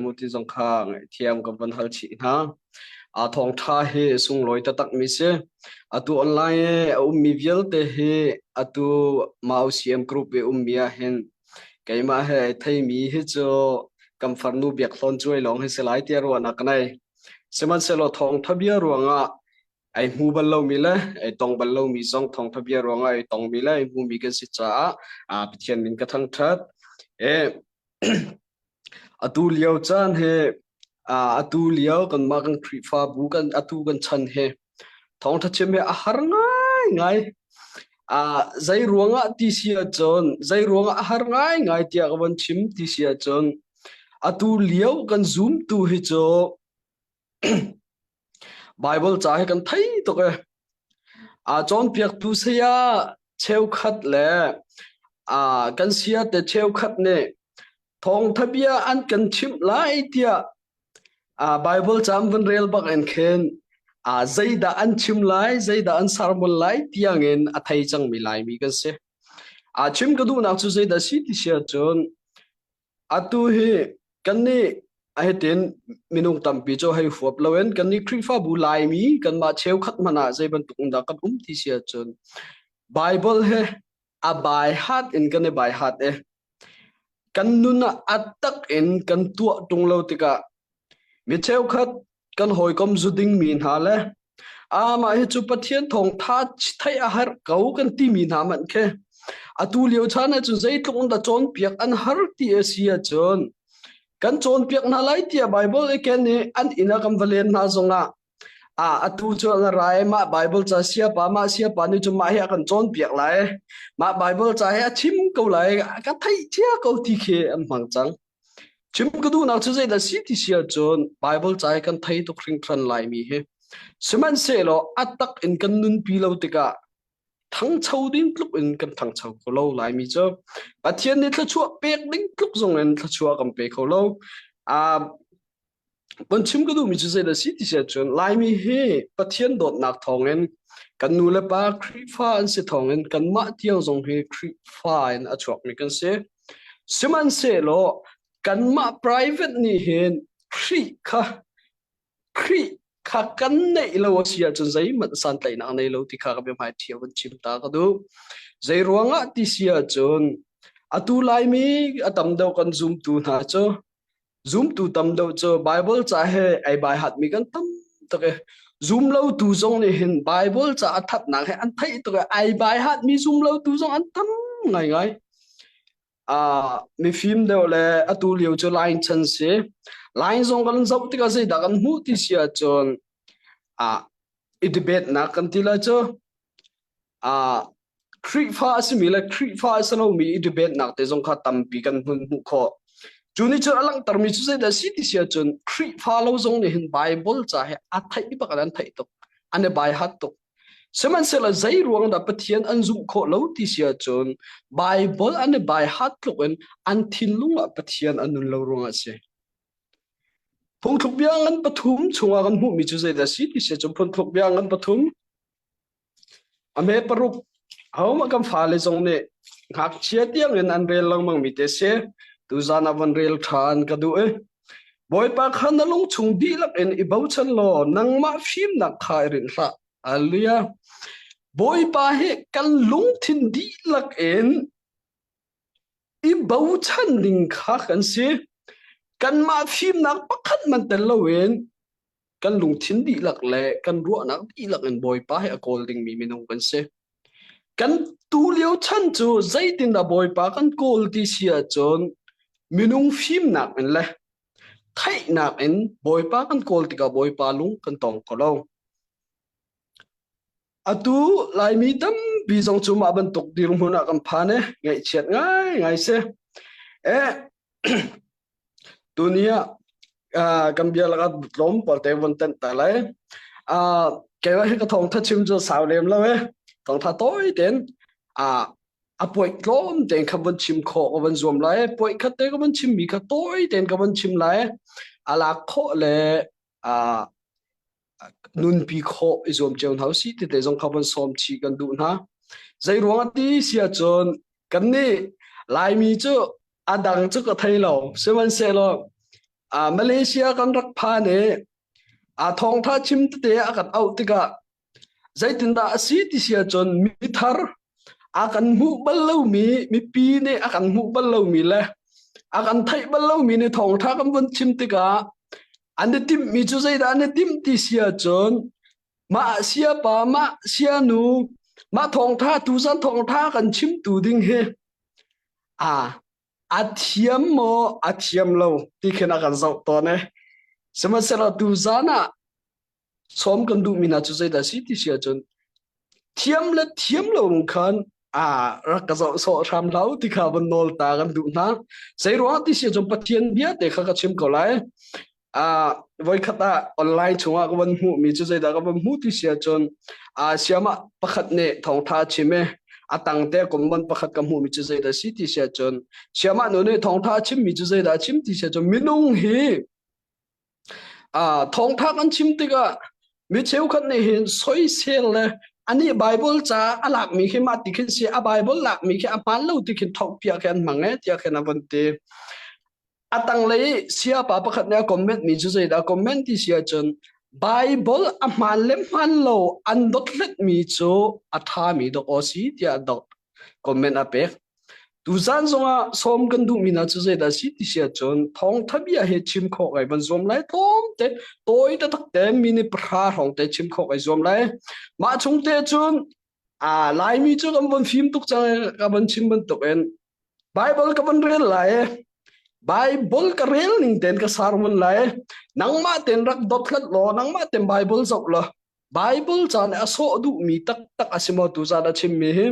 mu ti zong kha ngaihthiam ka van hal chih hna. A thawngṭha hi sunglawi taktak mi si. Atu online i a ummi vialte hi atu Mau CM group i ummi ah hin keimah he ai theimi hi cu kan farnu Biak Hlawn Cuai lawng hi si lai tiah ruahnak ka nei. Sihmanhsehlaw thawngṭha bia ruangah ai hmu bal lomi le ai tong bal lomi zong thawngṭha bia ruangah ai tongmi le ai hmumi kan si caah Pathian min ka thangṭhat. E, atu lio caan hi atu lio kanmah kan Khrihfabu kan atu kan chan hi thawngṭha chim hi a har ngaingai. Zei ruangah ti si ahcun zei ruangah a har ngaingai tiah ka von chim ti si ahcun atu lio kan zumtu hi cu Baibal ca hi kan thei tuk e. Aa cawnpiaktu saya cheukhat le kan sayate cheukhat nih thawngtha bia an kan chimh lai tiah Baibal ca an van rel bak in khin zeidah an chim lai, zeidah an sermon lai tiangin a thei cangmi Laimi kan si. Chim ka duhnak cu zeidah si ti si ahcun Atu hi kannih hitin minung tampi cu hei huap loin kannih Khrihfabu Laimi kanmah cheukhat hmanh ah zei bantuk in dah kan um ti si ahcun Baibal he a baihat in kan i baihat i kan nun ah a tak in kan tuah ṭung lo tikah mi cheukhat kan hawikom zu dingmi hna le amah hi cu Pathian thawngtha theih a har ko kan timi hna hmanh khi atu lio chan ahcun zeitluk in dah cawnpiak an har ti a si ahcun kan cawnpiak hna lai tiah Bible i ken i an inn ah kan va len hna zongah a atu cu an ra i mah Bible ca siapa mah siapa nih cun mah hi a kan cawnpiak lai mah Bible ca hi a chim ko lai ka theih cia ko ti khi an hmang cang. Chim ka duhnak cu zeidah si ti si ahcun Baibal ca hi kan thei tuk hringhran laimi hi. Sihmanhsehlaw a tak in kan nunpi lo tikah thangcho ding tluk in kan thangcho kho lo laimi cu Pathian nih thluachuah pek ding tluk zong in thluachuah kan pe kho lo. Uh, Von chim ka duhmi cu zeidah si ti si ahcun Laimi hi Pathian dawtnak thawngin kan nu le pa Khrihfa an si thawngin kanmah tiang zong hi Khrihfa in a chuakmi kan si. Sihmanhsehlaw kanmah private nih hin Khrih kha Khrih kha kan neih lo a si ahcun zeihmanh santlaihnak nei lo ti kha ka biahmai ṭhia von chim ta ka duh. Zei ruangah ti si ahcun atu Laimi a tam deuh kan zumtu hna cu Zumtu tam deuh cu Baibal ca he ei baihatmi kan tam tuk i zumlotu zong nih hin Baibal ca a thatnak he an theih tuk i ai baihatmi zumlotu zong an tam ngaingai. Uh, mifim deuh le atu lio cu line chan si. Line zong kan zoh tikah zeidah kan hmuh ti si ahcun uh, i debate nak kan ti lai cu uh, Khrihfa a simi le Khrihfa a si lomi i debate-nak te zong kha tampi kan hun hmuh khawh. Cu nih cun a langhtermi cu zeidah a si ti si ahcun Khrihfa lo zong nih hin Baibal ca hi a theih bak in an theih tuk. An i baihat tuk. Sihmanhsehlaw zei ruang dah Pathian an zumh khawh lo ti si ahcun Baibal an i baihat tluk in an thinlung ah Pathian a nun lo ruangah a si. Phungthluk bia ngan pathum chungah kan hmuhmi cu zeidah a si ti si ahcun phungthluk bia ngan pathum A hme paruk ahohmanh kan fale zong nih ngakchia tiangin an rel lengmangmi te si. Tuzan ah von rel ṭhan ka duh i Bawipa kha na lungchung dihlak in i bochan law nangmah fimnak kha i rinh hlah. Hallelujah. Bawipa hi kan lungthin dihlak in i bochan ding kha kan si. Kanmah fimnak pakhat man tel loin kan lungthin dihlak le kan ruahnak dihlak in Bawipa hi a kawl dingmi minung kan si. Kan tu lio chan cu zeitindah Bawipa kan kawl ti si ahcun minung fimnak in le theihnak in Bawipa kan kawl tikah Bawipa lung kan tong kho lo. Atu Laimi tampi zong cu mah bantuk dirhmun ah kan phan i ngaihchiat ngaingai si. Eh, Tuni ah kan bia lakah tlawmpal te von tenh ta lai. Keimah hi ka thawngtha chim cu sau lem lo e. Thawngtha tawi tein a puai tlawm tein kha von chim khawh ka von zuam lai. Puai khat te ka von chim mi kha tawi tein ka von chim lai. A lak khawh le nunpi khawh i zuam cio hna usih ti te zong kha von sawm chih kan duh hna. Zei ruangah ti si ahcun kannih Laimi cu a dang cu ka thei lo. Sihmanhsehlaw. Malaysia kan rak phan i thawngtha chim tete a kan auh tikah zeitindah a si ti si ahcun mithar a kan hmuh bal lomi mipi nih a kan hmuh bal lomi le a kan theih bal lomi nih thawngtha kan vun chim tikah an i timhmi cu zeidah an i timh ti si ahcun mah siapa mah sianu mah thawngtha tuzan thawngtha kan chimtu ding hi a a thiam maw a thiam lo ti khin a kan zoh tawn e sihmanhsehlaw tuzan ah sawm kan duhmi hna cu zeidah si ti si ahcun thiam le thiam lo khan a rak ka zoh sawh hram lo ti kha van nawl ta kan duh hna zei ruang ti si ahcun Pathian bia te kha ka chim ko lai a voikhat ah online chungah ka van hmuhmi cu zeidah ka van hmuh ti si ahcun a siamah pakhat nih thawngtha chim i a tangte comment pakhat ka hmuhmi cu zeidah si ti si ahcun siamah nu nih thawngtha chimmi cu zeidah chim ti si ahcun minung hi Thawngṭha kan chim tikah mi cheukhat nih hin soisel le anih Baibal ca a lakmi khi mah ti khin si, a Baibal lakmi khi a hmaan lo ti khin thohpiak khi an hmang e tiah khin a vun ti. A tanglei i sayapa pakhat nih a comment mi cu zeidah comment ti si ahcun Baibal a hmaan le hmaan lo an dothlatmi cu a ṭhami dawk aw si tiah dok comment a pek. Tuzan zongah sawm kan duhmi hna cu zeidah a si ti si ahcun thawngtha bia hi chim khawh kai van zuam lai tlawmte tawi taktak te minute pahra hrawng te chim khawh kai zuam lai. Mah chung te cun a Laimi cu kan von fim tuk cang ka van chim bantukin Bible ka van rel lai Bible ka rel ning ten ka sermon lai nangmah ten rak dothlat law nangmah ten Bible zoh law Bible ca nih a sawh duhmi taktak a si maw tuzaan a chimmi hi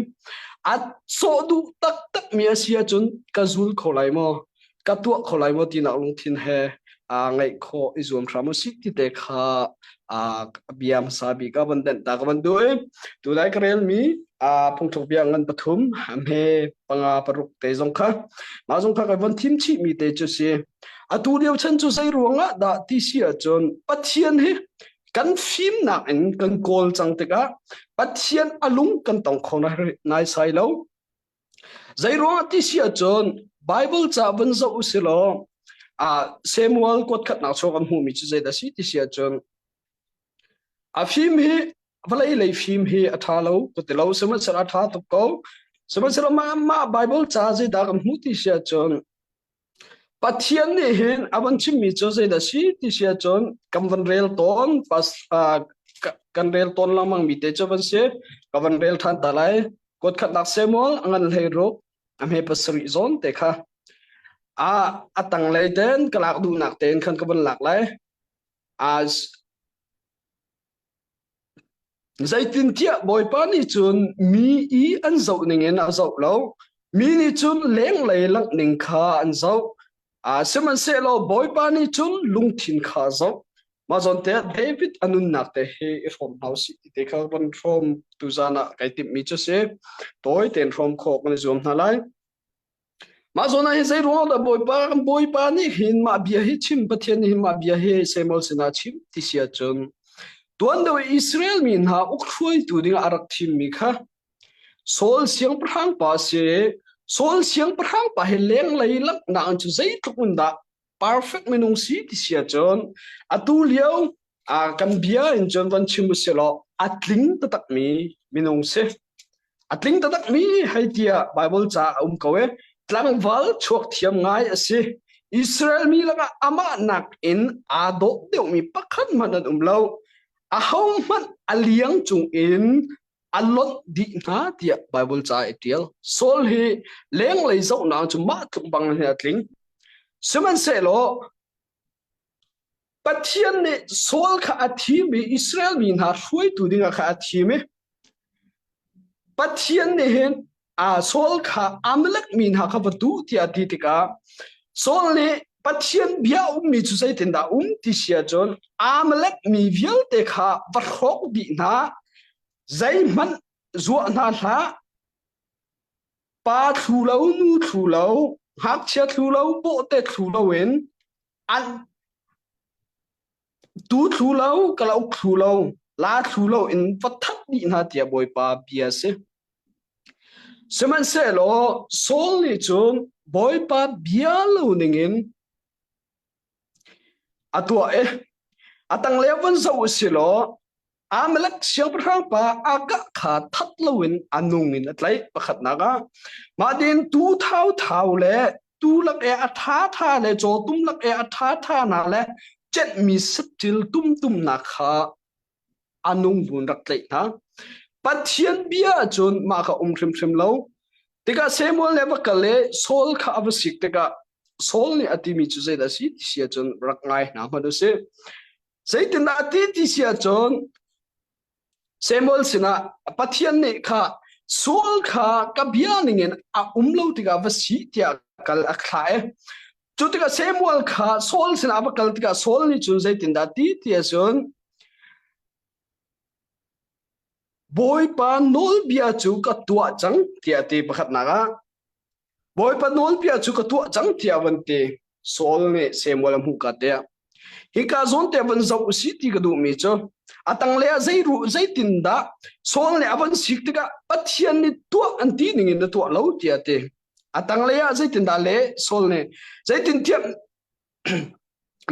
a sawh duh taktakmi a si ahcun ka zul kho lai maw ka tuah kho lai maw tinak lungthin he aa ngaih khawh i zuam hram usih ti te kha bia hmasa bik a van denh ta ka van duh i tulai ka relmi phungthluk bia ngan pathum hme panga paruk te zong kha mah zong kha ka von thim chihmi te cu si atu lio chan cu zei ruangah dah ti si ahcun Pathian hi kan fimnak in kan kawl cang tikah Pathian a lung kan tong kho naisai lo. Zeiruangah ti si ahcun Bible ca van zoh usih law Samuel kuatkhatnak chung kan hmuhmi cu zeidah si ti si ahcun a fim hi vawlei lei fim hi a ṭha lo ka ti lo sihmanhsehlaw a ṭha tuk ko sihmanhsehlaw mah mah Bible ca zeidah kan hmuh ti si ahcun Pathian nih hin a van chimmi cu zeidah si ti si ahcun kan van rel tawn pas, uh, kan rel tawn lengmang mi te cu van si ka van rel ṭhan ta lai kuatkhatnak Samuel a ngan hlei ruk a hme pasarih zawn te kha a a tanglei ten ka lak duhnak tein khan ka van lak lai a Zeitintiah Bawipa nih cun mi i an zoh ningin a zoh lo, mi nih cun lenglei langh ning kha an zoh. Sihmanhsehlaw Bawipa nih cun lungthin kha a zoh. Mah zawn te ah David a nunnak te hi i hrawm hna usih ti te kha van hrawm tuzaan ah kai timhmi cu si. Tawi tein hrawm khawh kan i zuam hna lai. Mah zawn ah hin zei ruang dah Bawipa kan Bawipa nih hin mah bia hi chim Pathian nih hin mah bia hi Samuel sinah chim ti si ahcun tuan deuh i Israel mi hna uk hruaitu dingah a rak thimmi kha Saul siangpahrang pa a si. Saul siangpahrang pa hi lenglei langhnak in cu zeitluk in dah perfect minung si ti si ahcun atu lio kan bia in cun van chim usih law a tling taktakmi minung si. A tling taktakmi hei tiah Bible ca a um ko e. Tlangval chuak thiam ngai a si. Israel mi lakah amah nakin aa dawh deuhmi pakhat hmanh an um lo. Ahohmanh a liang cungin a lonh dih hna tiah Bible ca i ṭial. Saul hi lenglei zohnak cu mah tluk bang hin a tling. Sihmanhsehlaw Pathian nih Saul kha a thim i Israel mi hna hruaitu dingah kha a thim i Pathian nih hin Saul kha Amalek mi hna kha va tu tiah a ti tikah Saul nih Pathian bia ummi cu zeitindah um ti si ahcun Amalek mi vialte kha va hrawk dih hna zeihmanh zuah hna hlah pa thlu lo nu thlu lo ngakchia thlu lo bawhte thlu loin an tu thlu lo kalauk thlu lo la thlu lo in va that dih hna tiah Bawipa bia a si. Sihmanhsehlaw Saul nih cun Bawipa bia lo ningin. A tuah i a tanglei ah vun zoh u si law Amalek siangpahrang pa Agag kha that loin a nung in a tlaih. Pakhatnak ah mah din tu thauthau le tu lak e a ṭhaṭha le cawtum lak e a ṭhaṭha hna le cenhmi saṭil tumtumnak kha a nung buin rak tlaih hna. Pathian bia ahcun mah kha um hrimhrim lo. Tikah Samuel le va kal i Saul kha a va sik tikah Saul nih a timi cu zeidah a si ti si ahcun rak ngai hna hmanh u sih. Zeitindah a ti ti si ahcun Samuel sinah Pathian nih kha Saul kha ka bia ningin a um lo tikah va si tiah kal a thlah i cu tikah Samuel kha Saul sinah a va kal tikah Saul nih cun zeitindah ti ti ahcun Bawipa nawlbia cu ka tuah cang tiah a ti pakhatnak ah Bawipa nawlbia cu ka tuah cang tiah van ti. Saul nih Samuel a hmuh ka tiah hika zawn te van zoh usih ti ka duhmi cu a tanglei ah zei ru zeitindah Saul nih a van sik tikah Pathian nih tuah an ti ning in na tuah lo tiah a ti. A tanglei ah zeitindah le Saul nih zeitintiah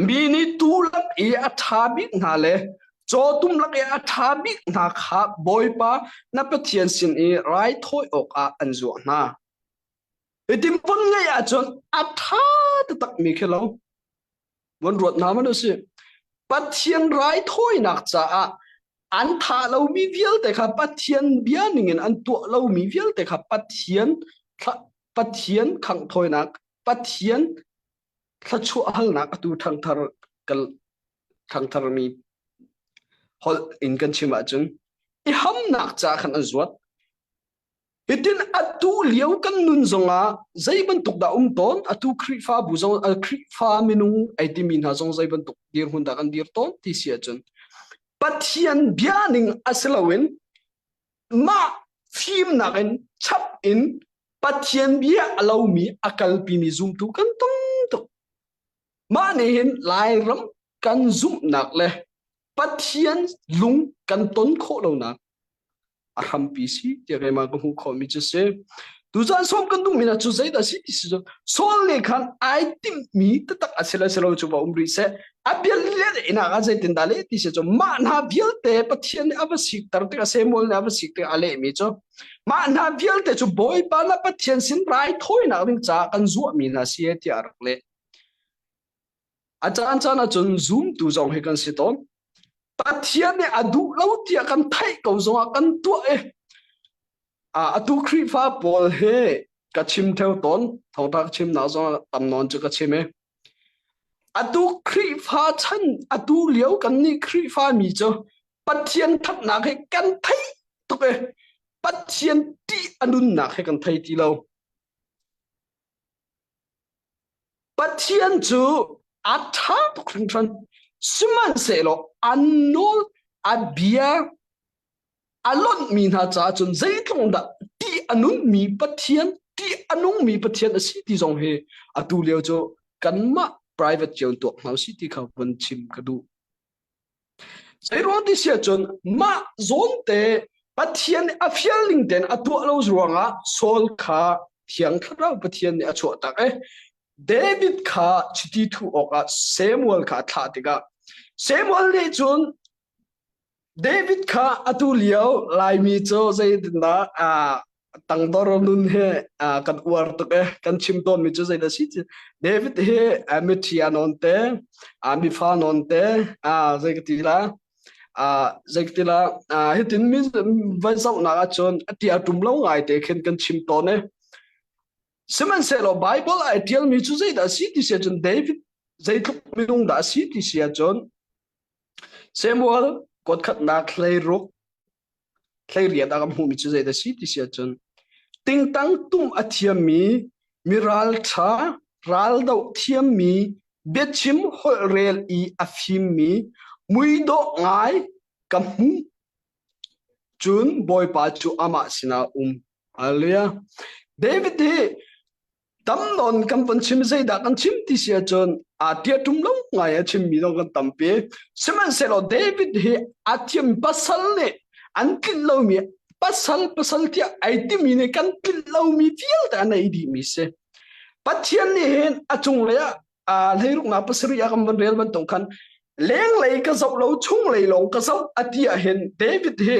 Mi nih tuu lak i a ṭha bik hna le cawtum lak i a ṭha bik hna kha Bawipa na Pathian sin i raithawi awkah an zuah hna. Hitin vun ngeih ahcun a ṭha taktakmi khi lo. Vun ruat hna man u sih. Pathian raithawinak caah an thah lomi vialte kha Pathian bia ningin an tuah lomi vialte kha Pathian Pathian khanghthawinak Pathian thluachuah halnak atu ṭhangthar kal ṭhangtharmi holh in kan chim ahcun i hamnak ca khan an zuat. Hitin atu lio kan nun zongah zei bantuk dah um tawn atu Khrihfabu zong Khrihfa minung ai timi hna zong zei bantuk dirhmun dah kan dir tawn ti si ahcun Pathian bia ning a si loin mah fimnak in chap in Pathian bia a lomi a kalpimi zumtu kan tam tuk. Mah nih hin Lairam kan zumhnak le Pathian lung kan ton khawh lonak a hrampi si tiah keimah ka hmuh khawhmi cu si. Tuzaan sawm kan duhmi hna cu zeidah si ti si cu Saul nih khan ai timhmi taktak a si le si lo cu va um rih seh. A bia let inak ah zeitindah leh ti si cu mah hna vialte Pathian nih a va sikter tikah Samuel nih a va sik tikah a lehmi cu Mah hna vialte cu Bawipa na Pathian sin raithawinak ding caah kan zuahmi hna si tiah a rak leh. A caan caan ahcun zumtu zong hi kan si tawn. Pathian nih a duh lo tiah kan theih ko zongah kan tuah i atu Khrihfa pawl hi ka chim theo tawn. Thawngṭha ka chimnak zongah tam nawn cu ka chim i atu Khrihfa chan atu lio kan nih Khrihfa mi cu Pathian ṭhatnak hi kan thei tuk i Pathian ṭih a nunnak hi kan thei ti lo. Pathian cu a ṭha tuk hringhran. Sihmanhsehlaw an nawl a bia a lonhmi hna caah cun zeitluk dah ṭih a nunmi Pathian, ṭih a nungmi Pathian a si ti zong hi atu lio cu kanmah private cio in tuak hna usih ti kha van chim ka duh. Zeiruang ti si ahcun mah zawnte Pathian nih a fial ning tein a tuah lo ruangah Saul kha Thiang Thlarau Pathian nih a chuahtak i David kha chiti thuh awkah Samuel kha a thlah tikah Samuel nih cun David kha atu lio Laimi cu zeitindah tangdor nun hi kan uar tuk e kan chim tawnmi cu zeidah si ti David hi mithi a nawn te mifa nawn te zei ka ti la zei ka ti la hitin mi vai zohnak ahcun a tia tum lo ngai te khin kan chim tawn e sihmanhsehlaw Bible ai tialmi cu zeidah si ti si ahcun David zeitluk minung dah si ti si ahcun Samuel kuatkhatnak 16 18 ah kan hmuhmi cu zeidah a si ti si ahcun tingtang tum a thiammi mi ralṭha raldoh thiammi biachim holhrel i a fimmi muidawh ngai ka hmuh cun Bawipa cu amah sinah um Hallelujah David hi tam nawn kan von chim zeidah kan chim ti si ahcun aa tia tum lo ngai a chimmi zong kan tampi sihmanhsehlaw David hi a thiam pasal nih an tlinh lomi pasal pasal tiah ai timi nih kan tlinh lomi vialte an ei dihmi si Pathian nih hin a cunglei ah. Hleiruknak pasarih ah kan van rel bantuk khan lenglei ka zoh lo chunglei lawng ka zoh a ti ahhin David hi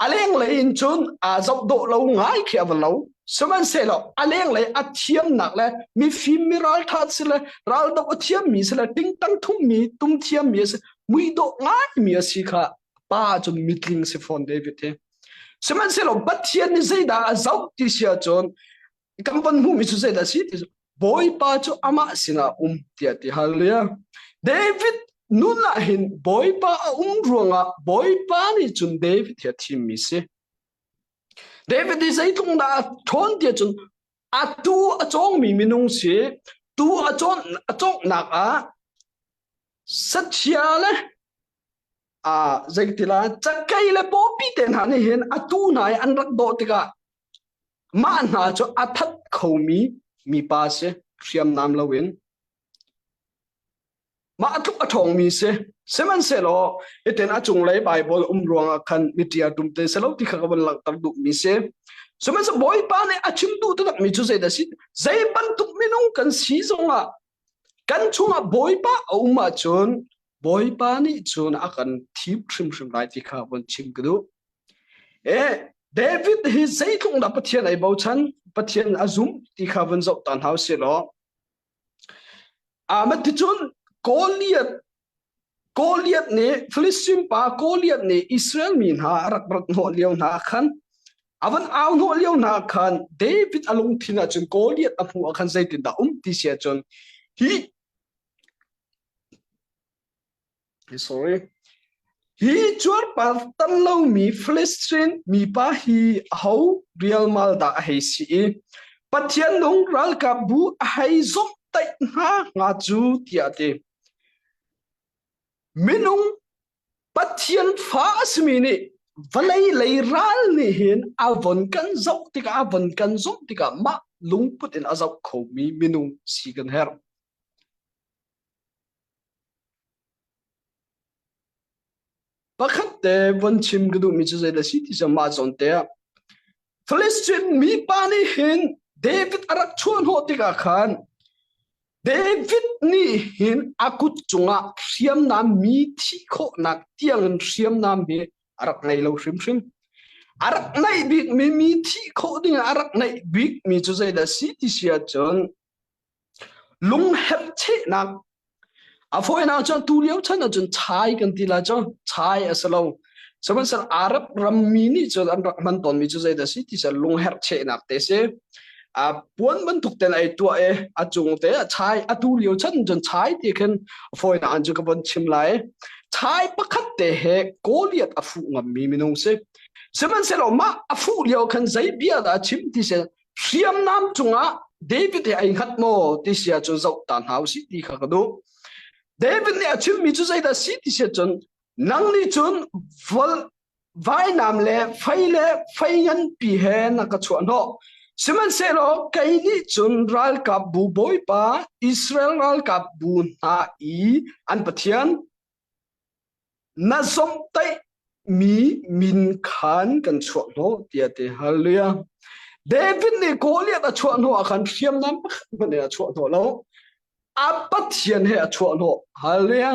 a lenglei in cun aa zoh dawh lo ngai khi a va lo. Sihmanhsehlaw a lenglei a thiamnak le mifim mi ralṭha si le raldoh a thiammi si le tingtang thummi tum thiammi a si muidawh ngaimi a si kha pa cun mitling si fawn David hi. Sihmanhsehlaw Pathian nih zeidah a zoh ti si ahcun kan von hmuhmi cu zeidah a si ti cu Bawipa cu amah sinah um tiah ti hallelujah. David nun ah hin Bawipa a um ruangah Bawipa nih cun David hi a thimmi si. David hi zeitluk dah a ṭhawn tiah cun a tu a cawngmi minung si tu a cawn a cawnghnak ah sachia le a zeitila cakei le pawpi te hna nih hin a tu hna i an rak dawh tikah mah hna cu a that khomi mipa si hriamnam loin Mah tluk a ṭhawngmi si. Sihmanhsehlaw hitin a cunglei Baibal um ruangah khan miṭia tum te si lo ti kha ka vun langhter duhmi si. Sihmanhsehlaw Bawipa nih a chim duh taktakmi cu zeidah a si? Zei bantuk minung kan si zongah kan chungah Bawipa a um ahcun Bawipa nih cun a kan thim hrimhrim lai ti kha vun chim ka duh. Eh, David hi zeitluk dah Pathian ai bochan, Pathian a zum ti kha vun zoh ta hna usih law Ticun Goliath Goliath nih Filistin pa Goliath nih Israel mi hna a rak rat hnawh lio hna khan a van au hnawh lio hna khan David a lungthin ahcun Goliath a hmuh ah khan zeitindah um ti si ahcun hi Sorry. Hi cuarpar tan lomi Philistine mipa hi aho rialmal dah a hei si i Pathian nung ralkapbu a hei zomhtaih hna hnga cu tiah a ti. Minung Pathian fa a simi nih vawlei lei ral nih hin a von kan zoh tikah a von kan zumh tikah mah lungput in a zoh khomi minung si kan herh. Pakhat te von chim ka duhmi cu zeidah a si ti cu mah zawn te ah Philistine mipa nih hin David a rak chuahhnawh tikah khan David nih hin a kut cungah hriamnam mi thih khawhnak tiangin hriamnam hi a rak ngei lo hrimhrim. A rak naih bikmi mi thih khawh ding a rak naih bikmi cu zeidah a si ti si ahcun Lungherhchehnak a fawinak cun tu lio chan ahcun chai kan ti lai cu chai a si lo. Sihmanhsehlaw Arab rammi nih cun an rak hman tawnmi cu zeidah a si ti cu lungherhchehnak te a si. A puan bantuk ten ai tuah i a cung te a chai atu lio chan cun chai ti khin a fawinak an cu ka von chim lai. Chai pakhat te he Goliath a fuh ngammi minung si. Sihmanhsehlaw mah a fuh lio khan zei bia dah a chim ti si hriamnam cungah David he ai hngat maw ti si ahcun zoh ta hna usih ti kha ka duh. David nih a chimmi cu zeidah si ti si ahcun nang nih cun vol vainam le fei le fei nganpi he na ka chuah hnawh. Sihmanhsehlaw kei nih cun ralkapbu Bawipa Israel ralkapbu hna i an Pathian Na zomhtaih mi min khan kan chuah hnawh tiah ti. Hallelujah. David nih Goliath a chuah hnawh ah khan hriamnam pakhat hmanh in a chuah hnawh lo. A Pathian he a chuah hnawh. Hallelujah.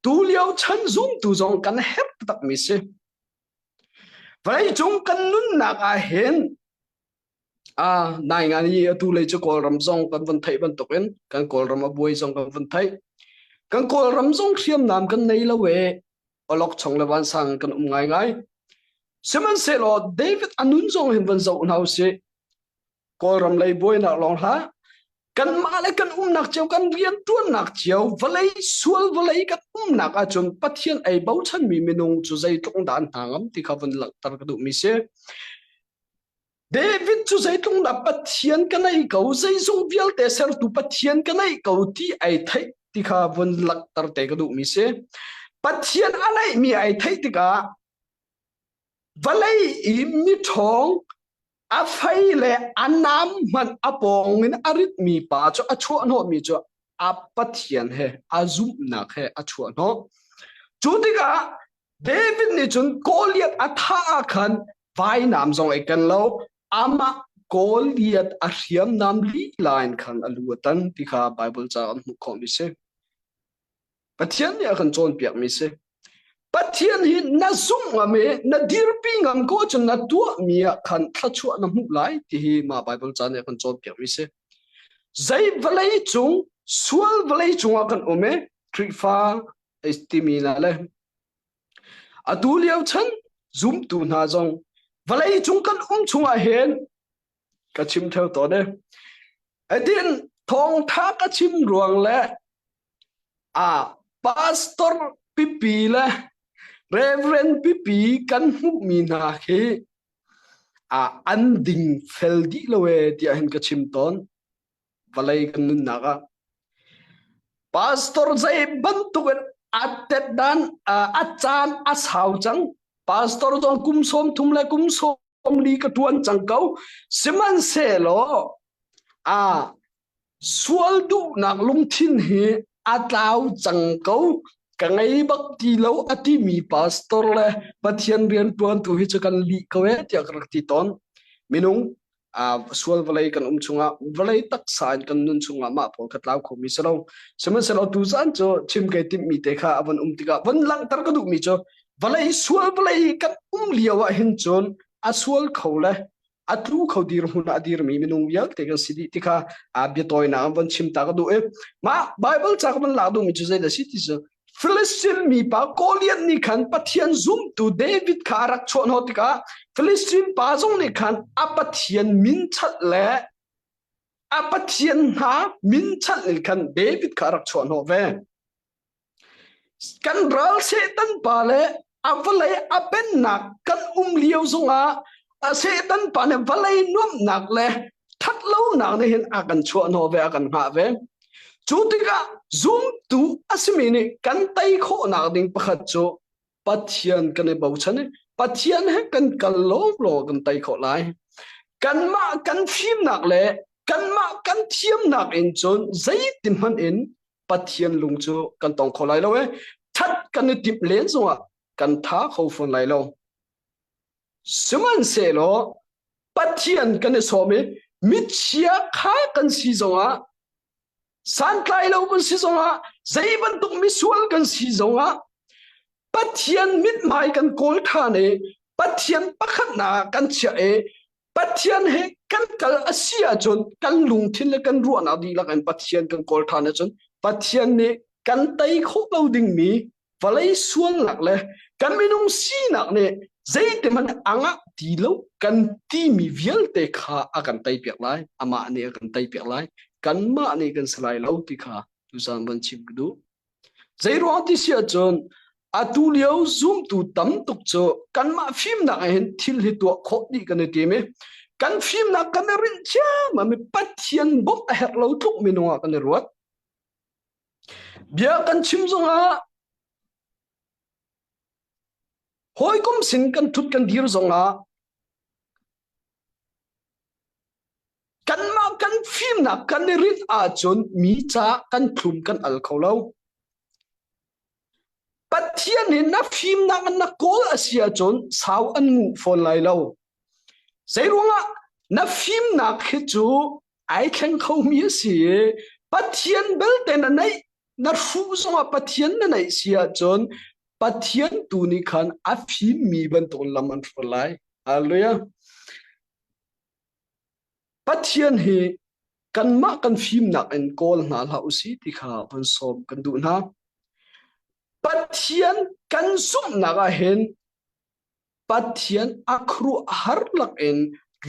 Tu lio chan zumtu zong kan herh takmi si. Vawleicung kan nunnak ah hin Ah, nai i atu lei cu Kawlram zong kan von theih bantukin kan Kawlram a buai zong kan von theih. Kan Kawlram zong hriamnam kan nei lo e awlokchong le vansang kan um ngaingai. Sihmanhsehlaw David a nun zong hin von zoh hna usih. Kawlram lei buainak lawng hlah, kanmah le kan umnak cio kan rianṭuannak cio vawlei sual vawlei kan umnak ahcun Pathian ei bochanmi minung cu zeitluk dah an hna ngam ti kha vun langhter ka duhmi si. David cu zeitluk dah Pathian ka nei ko, zeizong vialte sertu Pathian ka nei ko ti ai theih ti kha vun langhter te ka duhmi si. Pathian a neihmi ai theih tikah vawlei i miṭhawng a fei le a nam hmanh a pawng in a ritmi pa cu a chuahhnawhmi cu a Pathian he a zumhnak he a chuahhnawh. Cu tikah David nih cun Goliath a thah ah khan vainam zong ai ken lo. Amah Goliath a hriamnam lila in khan a lu a tan ti kha Bible ca kan hmuh khawhmi si. Pathian nih a kan cawnpiakmi si. Pathian hi na zumh ngam i na dirpi ngam ko cun na tuahmi ah khan thluachuah na hmuh lai ti hi mah Bible ca nih a kan cawnpiakmi si. Zei vawlei cung sual vawlei cungah kan um i Khrihfa timi na le atu lio chan zumtu hna zong vawlei cung kan um chungah hin ka chim theo tawn e. Adin thawngtha ka chim ruang le a pastor pipi le reverend pipi kan hmuhmi hna khi a an ding fel dih lo e tiah hin ka chim tawn vawlei kan nunnak ah pastor zei bantuk in a tet dan a caan a sau cang pastor zong kum sawm thum le kum sawm li ka tuan cang ko sihmanhsehlaw a Sual duhnak lungthin hi a tlau cang ko. Ka ngei bak ti lo a timi pastor le Pathian rianṭuantu hi cu kan lih ko ee tiah ka rak ti tawn. Minung sual vawlei kan um chungah vawlei taksa in kan nun chungah mah pawl kha tlau khomi si lo. Sihmanhsehlaw tuzaan cu chim kai timhmi te kha a von um tikah von langhter ka duhmi cu vawlei sual vawlei kan um lio ah hin cun a sual kho le a tlu kho dirhmun ah a dirmi minung vialte kan si dih ti kha a biatawinak an von chim ta ka duh i mah Bible ca ka van lak duhmi cu zeidah si ti cu Philistine mipa Goliath nih khan Pathian zumtu David kha a rak chuah tikah Philistine pa zong nih khan a Pathian min chalh le a Pathian hna min chalh in khan David kha a rak chuah hnawh ve. Kan ral Satan pa le a vawlei a pennak kan um lio zongah a Satan pa nih vawlei nuamhnak le thatlonak nih hin a kan chuah hnawh ve a kan hngah ve. Cu tikah zumtu a simi nih kan tei khawhnak ding pakhat cu Pathian kan i bochan i Pathian he kan kal lawlaw kan tei khawh lai. Kanmah kan fimnak le kanmah kan thiamnak in cun zeiti hmanh in Pathian lung cu kan tong kho lai lo e that kan i timh len zongah kan tha kho fawn lai lo sihmanhsehlaw Pathian kan i sawm i michia kha kan si zongah santlai lo kan si zongah zei bantuk misual kan si zongah Pathian mithmai kan kawl ṭhan i Pathian pakhatnak kan chiah i Pathian he kan kal a si ahcun kan lungthin le kan ruahnak dihlak in Pathian kan kawl ṭhan ahcun Pathian nih kan tei khawh lo dingmi vawlei sualnak le kan minung sinak nih zeitihmanh a ngah ti lo kan timi vialte kha a kan teipiak lai amah nih a kan teipiak lai kanmah nih kan si lai lo ti kha tuzaan van chim ka duh Zeiruang ti si ahcun atu lio zumtu tam tuk cu kanmah fimnak ah hin thil hi tuah khawh dih kan i tim i kan fimnak kan i rinh ciammam i Pathian bawmh a herh lo tluk minung ah kan i ruat. Bia kan chim zongah hawikom sin kan thut kan dir zongah Kanmah kan fimnak kan i rinh ahcun mi ca kan thlum kan al kho lo. Pathian nih na fimnak na kawl a si ahcun sau an nguh fawn lai lo. Zeiruangah na fimnak hi cu ai thleng khomi a si i Pathian belte na neih na hruh zongah Pathian na neih si ahcun Pathian tu nih khan a fimmi bantuk lam an hruai lai. Hallelujah. Pathian hi kanmah kan fimnak in kawl hna hlah usih ti kha von sawm kan duh hna. Pathian kan zumhnak ah hin Pathian a khuaruahhar lak in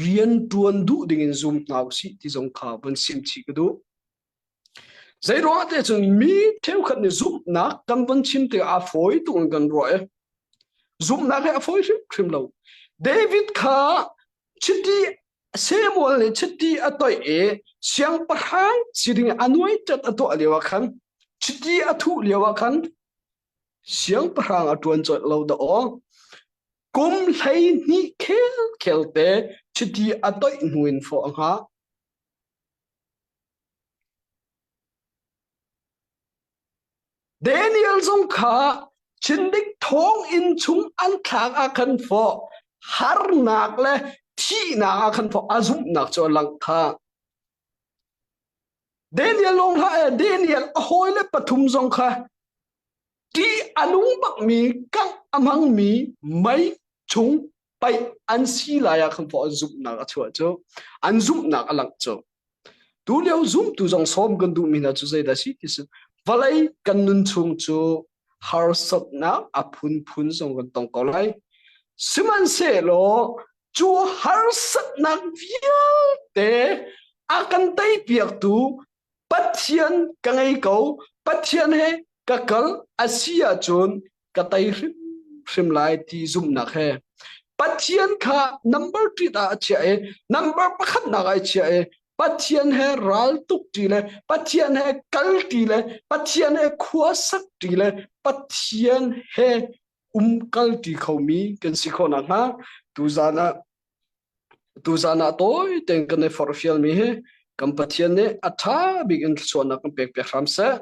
rian ṭuan duh dingin zum hna usih ti zong kha von sim chih ka duh. Zeiruangah te cun mi cheukhat nih zumhnak kan von chim tikah a fawi tuk in kan ruah i zumhnak hi a fawi hrimhrim lo. David kha chiti Samuel nih chiti a toih i siangpahrang si ding a nuai ṭat a tuah lio ah khan chiti a thuh lio ah khan siangpahrang a ṭuan colh lo dah aw. Kum 12 khel khel te chiti a toih hnu in fawh a hngah. Daniel zong kha chindik thawnginn chung an thlak ah khan fawh harnak le Thihnak ah khan a zumhnak cu a langh kha. Daniel lawng hlah e, Daniel a hawile pathum zong kha ṭih a nung bakmi kangh a hmangmi mei chung paih an si lai ah khan an zumhnak a chuah cu an zumhnak a langh cu. Tulio zumtu zong sawm kan duhmi hna cu zeidah si ti si vawlei kan nun chung cu harsatnak a phunphun zong kan tong ko lai. Sihmanhsehlaw cu harsatnak vialte a kan teipiaktu Pathian ka ngei ko, Pathian he ka kal a si ahcun ka tei hrimhrim lai ti zumhnak he Pathian kha number ṭit ah a chiah i number pakhatnak ah a chiah i Pathian he ral tuk ṭi le Pathian he kal ṭi le Pathian he khua sak ṭi le Pathian he um kal ṭi khomi kan si khawh nakhnga tuzan ah tuzan ah tawi tein kan i forhfialmi hi kan Pathian nih a ṭha bik in thluachuahnak kan pek piak hram seh.